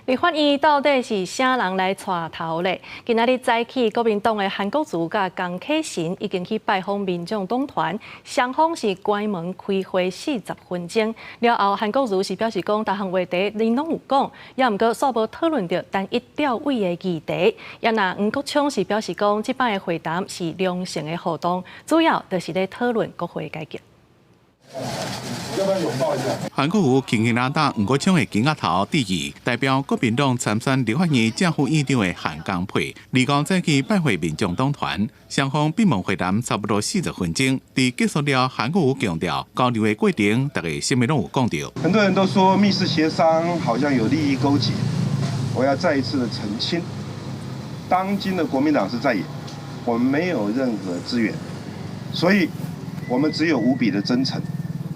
立法院到底是啥人來帶頭咧？今仔日早起，國民黨的韓國瑜佮江啟臣已經去拜訪民眾黨團，雙方是關門開會40分鐘。了後，韓國瑜是表示講，逐項話題𪜶攏有講，也毋過煞無討論著單一調委的議題。也若黃國昌是表示講，這擺的會談是良性的互動，主要就是咧討論國會改革。韓國瑜輕輕拉打黃國昌的肩胛頭，致意代表國民黨參選立法院正副院長的韓江佩，二號早起拜會民眾黨團，雙方閉門會談差不多40分鐘。佇結束了，韓國瑜強調交流的過程，大家啥物攏有講著。很多人都說密室協商好像有利益勾結，我要再一次的澄清，當今的國民黨是在野，我們沒有任何資源，所以我們只有無比的真誠，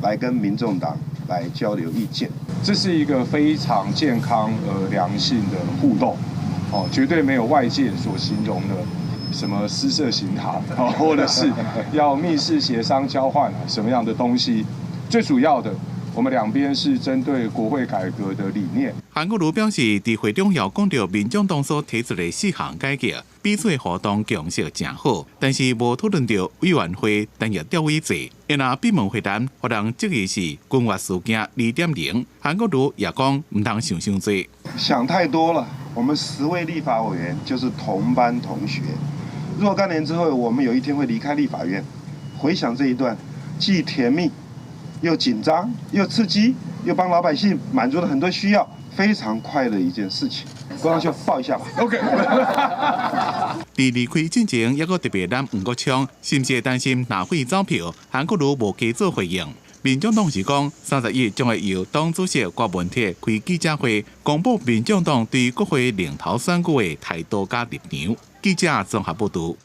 來跟民眾黨來交流意見。這是一個非常健康而良性的互動，哦，絕對沒有外界所形容的什麼私設行堂，或者是要密室協商交換什麼樣的東西。最主要的，我們兩邊是針對國會改革的理念。韓國瑜表示，佇會中有講著民眾黨所提出的四項改革，彼此的互動共識誠好，但是無討論著委員會單一調委制。因為閉門會談，予人質疑是君悅事件2.0。韓國瑜也講毋通想傷濟。想太多了。我們10位立法委員就是同班同學。若干年之後，我們有一天會離開立法院，回想這一段，既甜蜜又緊張又刺激，又幫老百姓滿足了很多需要，非常快樂一件事情。國昌兄抱一下吧。 OK。佇離開進前，猶閣特別攬黃國昌，是毋是會擔心藍廢走票？韓國瑜無加做回應。民眾黨是講，31將會由黨主席郭文鐵開記者會，公布民眾黨對國會領頭選舉的態度佮立場。記者綜合報導。